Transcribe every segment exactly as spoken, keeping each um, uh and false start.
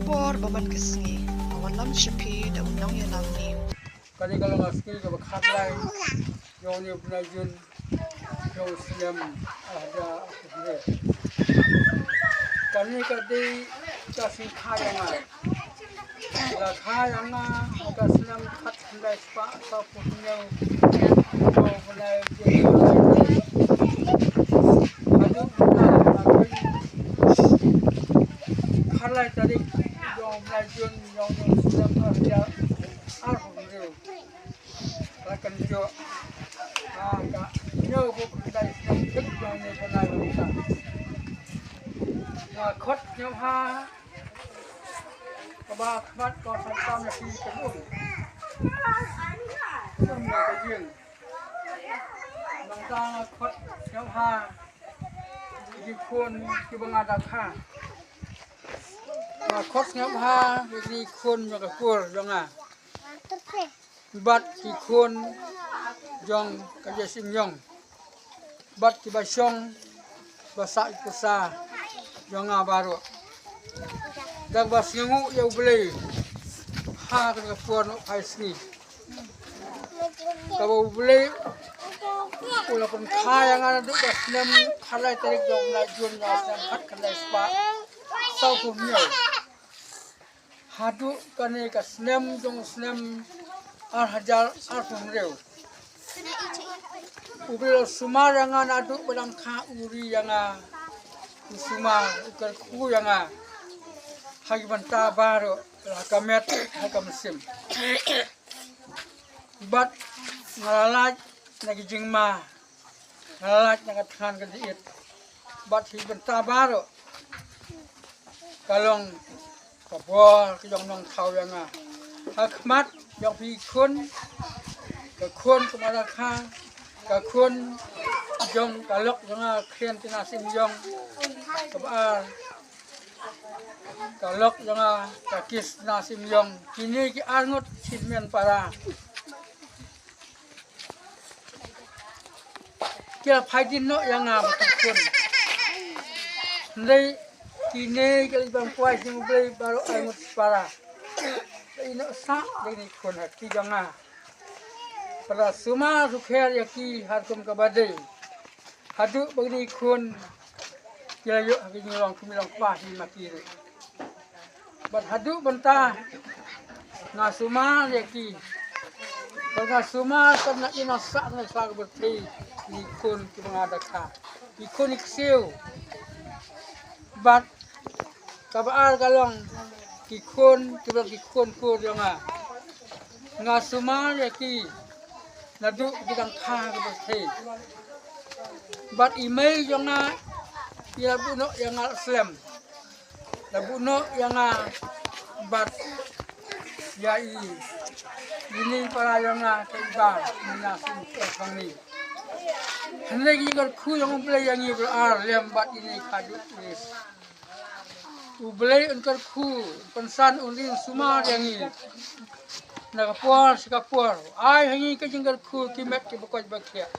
Por ba man ka sngi, ka wallam sha phi da u nongïalam ni. Kane ka long ka sngi kaba khatlai jong une u bnai Jun jong u snem ar hajar arphew hynriew. Kane ka dei ka sngi kha ïa nga. La kha ïa nga ha ka snem khatkhyndai spah sawphew hynñiew jong u bnai Jun. Haduh mynta ka dei khatlai tarik jong u bnai Jun jong u snem ar hajar arphew hynriew. La kynjoh ha ka hynñiewphew khyndai snem thik jong une u bnai mynta. Nga khot sngewbha kaba khmat ko khamtam ïa phi kynum. Kynum ïa ka ïing. Nangta nga khot sngewbha ïa ki khun kiba nga da kha. Nga khot sngewbha ïa ki khun jong ka kur jong nga. Bad ki khun jong ka Ïasim Ïong. Bad kiba shong ba sah ki pyrsa jong nga baroh. Da kaba sngewnguh ïa U Blei ha kane ka por nohphai sngi. Kaba U Blei u la pynkha ïa nga naduh ka snem khatlai tarik jong u bnai Jun jong u snem khatkhyndai spah sawphew hynñiew. Haduh kane ka snem jong u snem ar hajar arphew hynriew. U Blei u la sumar ïa nga naduh ba dang kha u ri ïa nga. U sumar u kyrkhu ïa nga ha ki bynta baroh, ha ka met ha ka mynsiem. Bad nga la lait na ki jingma, nga la lait na ka thngan ka jingit. Bad ha ki bynta baroh ka long ka bor ka jong Nongthaw ïa nga. Ha khmat jong phi ki khun, ka khun ka Marakha, ka khun jong ka lok jong nga Khian Tina Sim Ïong, kaba ar ka lok jong nga ka Kis Tina Sim Ïong. Kine ki arngut ki tymmen para. Ki la phai dien noh ïa nga bad ki khun. Hynrei kine ki la bam kwai jong U Blei baroh arngut para. Ki la ïeh noh sah da kine ki khun ha ki jong nga. Para sumar sukher ïa ki ha rukom kaba dei. Haduh ba kine ki khun ki la ïoh ha ki jinglong kmie long kpa hi ma ki ruh. Bad haduh mynta nga sumar ïa ki. Bad nga sumar kam na ïa na sah na sah ka pyrthei. Ki khun kiba nga da kha, ki khun ki ksiew. Bad kaba ar ka long ki khun kiba long ki khun kur jong nga. Nga sumar ïa ki naduh ki dang kha ka pyrthei. Bad i mei jong nga i la buh noh ïa nga slem. La buh noh ïa nga bad ïa i, i nongpara jong nga ka i ba, i na sim ka thang ni. Hynrei ki kyrkhu jong U Blei ïa ngi ba ar lem bad ine ka duk is. U Blei un kyrkhu, un pynsan, un ri, un sumar ïa ngi. Na ka por sha ka por ai ha ngi ka jingkyrkhu ki met kiba koit ba khiah.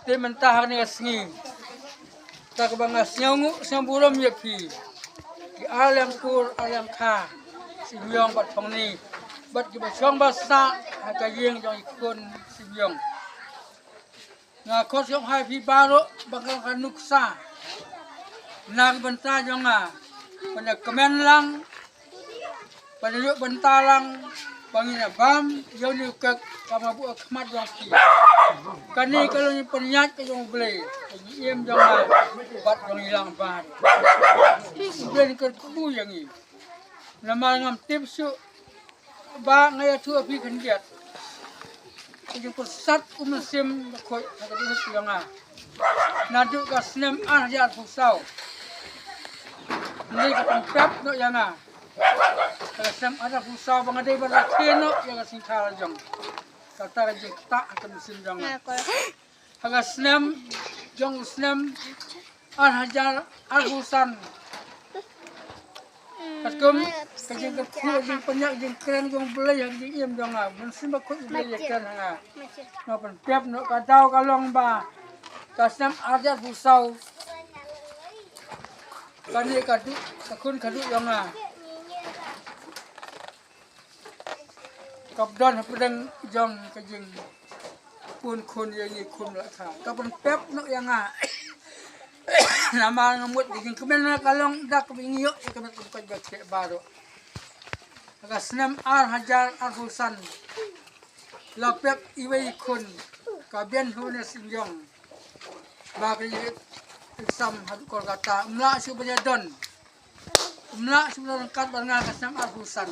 Te mynta ha kane ka sngi, da kaba nga sngewnguh sngew burom ïa phi, ki ar lem kur ar lem kha, Sim Ïong bad Thongni, bad kiba shong ba sah ha ka ïing jong i khun Sim Ïong. Nga khot sngewbha ïa phi baroh ba ka nuksa na ka bynta jong nga, ban ïa kmen lang, ban ïa ïoh bynta lang ba ngin ïa bam ïa une u kek kaba buh ha khmat jong phi. Kane ka long ïa pynïaid ka jong U Blei, ka jingim jong nga bad jong ngi lang bad. U Blei un kyrkhu ïa ngi. Namar ngam tip shuh ba nga ïathuh ha phi khyndiat. Ka jingpyrsad u Mynsiem Bakhuid ha ka jingim jong nga. Naduh ka snem ar hajar arphew saw. Ngi ka pynpep noh ïa nga. Ka snem ar hajar arphew saw ba nga dei ban rakhe noh ïa ka sngikha la jong. Kata ka jingktah ha ka mynsiem jong nga. Ha ka snem jong u snem ar hajar arphew san. Katkum ka jingkyrkhu, jingpynïaid, jingkren jong U Blei ha ka jingim jong nga, Mynsiem Bakhuid U Blei ïa kren ha nga. Nga pynpep noh, ka daw ka long ba ka snem ar hajar arphew saw. Kane ka duh, ka khun ka duh ïa nga. Kaba don hapdeng jong ka jingpun khun ïa ngi khun la ka. Ka pynpep noh ïa nga. Namar nga mut ka jingkmen nga ka long da kaba ngi ïoh ïa ka met ka pynkoit ba khleh baroh. Ha ka snem ar hajar arphew san la pep iwei i khun ka Ben Holness Shinjong ba ka ïa exam ha Kolkata. Ym lah shuh ban ïa don. Ym lah shuh ban ïa don ryngkat bad nga ha ka snem arphew san.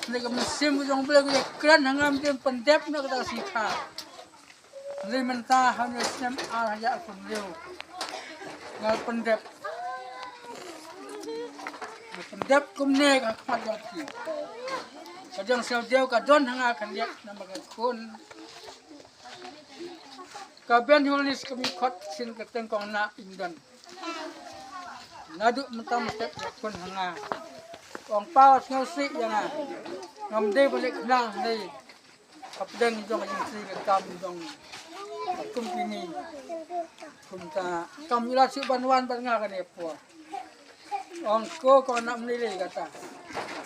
Hynrei ka mynsiem ka jong U Blei ka ïa kren ha nga, mynsiem pyndep na kata ka sngi kha. Hynrei mynta ha une u snem ar hajar arphew hynriew nga pyndep. Nga pyndep kumne ha khmat jong phi. Ka jong sngewdiaw ka don ha nga khyndiat namar ka khun. Ka Ben Holness ka mih khot shin ka teng kong na England. Naduh mynta mynstep ka khun ha nga. Ong pa sngewsih ïa nga. Ngam dei ba leh khnang dei. Hapdeng jong ka jingtrei ka kam jong ka company. Kumta kam ïa lad shuh ban wan bad nga kane ka por. Ong ko, ko na mlei lei kata.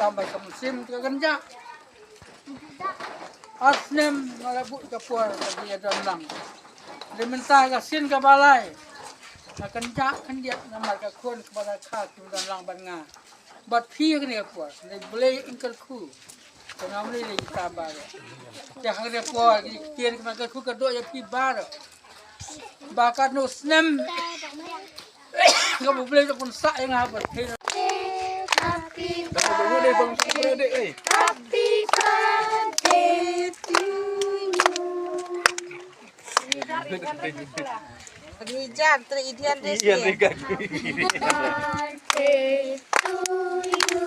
Tam ba ka mynsiem ka kynjah. Ar snem nga la buh ka por ka jingïadon lang. Dei mynta ka sien kaba lai. Ka kynjah khyndiat namar ka khun kaba la kha kim don lang bad nga. Bad phi kane ka por, lei Blei in kyrkhu. Ka ngam lei lei kita baroh. Te ha kane ka por ki ktien ka kyrkhu ka doh ïa phi baroh. Ba katno snem kaba U Blei u pynsah ïa nga bad phi. Happy birthday, happy birthday to you. Rijan, tri Indian deh. Indian deh. Happy birthday to you.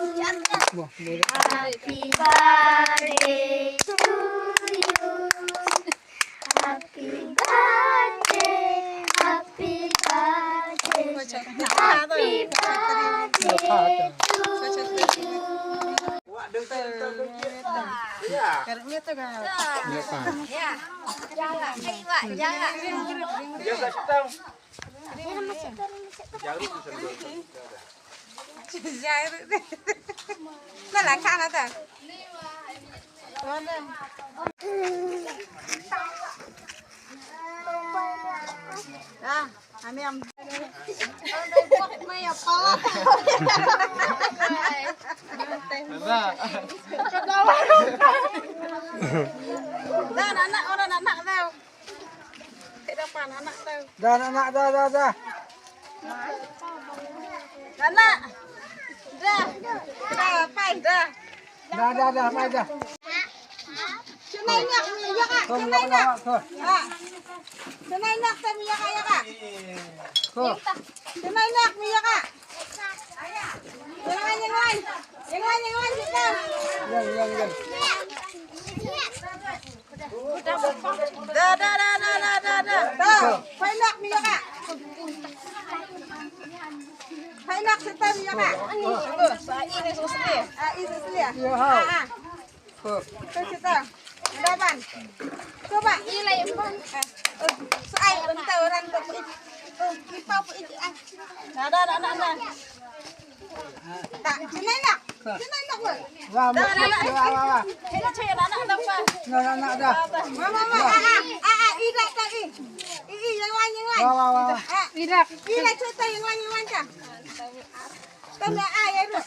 Happy birthday, happy birthday, happy birthday to you. Ah, kami am. Dah, anak, anak, dah. Dah, anak, dah, dah, dah. Dah, anak. Dah. Dah, pai, dah. Dah, dah, dah, pai, dah. Shu nai nak mi ïa ka, shu nai nak. Ha. Shu nai nak te mi ïa ka, ïa ka. Shu nai nak mi ïa ka. Ïa wan, ïa wan. Ïa wan, ïa wan, ïa wan. Ïa, ïa, ïa. Da, da, da. Da, pai nak mi ïa ka. Pai nak shu tai mi ïa ka. Sa i ne shu sli. Ah, i shu sli. Ïa, ha. Ah, ah. Shu, shu tai. Da ban. Shu ba. I lai ban. Sa ai ban tai ran tu. I pau i ai. Da, da, da, da, da. Shu nai nak. Shu nai nak. Wah, wah, wah, wah. Shu nai nak, shu nai nak dah. Wah, wah, wah. Ah, ah, ah, ah, i dah tak i. I, i, yang lain, yang lain. Wah, wah, wah, wah. Ah, i dah. I dah cerita yang lain, yang lain kan. Tengah ah, ya tu.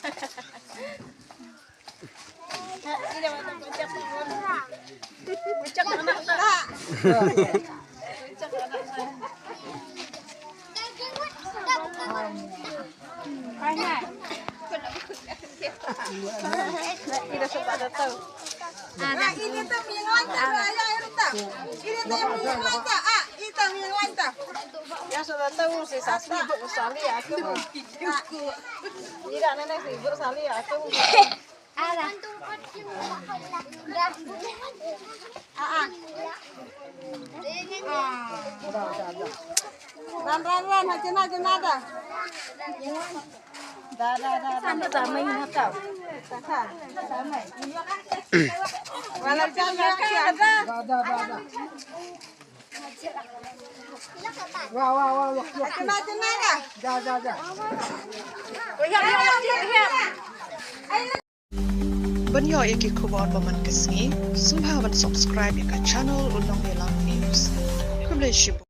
Ran, ran, ran, ha, jina, jina, da. Da, da, da, da. Sa, da, da, mai, na, tau. Sa, sa, sa, mai. Wala, jam, jam, jam. Da, da, da, da. Wah, wah, wah, wah, wah. Tuna, tuna dah. Dah, dah, dah. Ban ïoh ïa ki khubor ba man ka sngi, sngewbha ban subscribe ïa ka channel U Nongïalam News. Khublei shibun.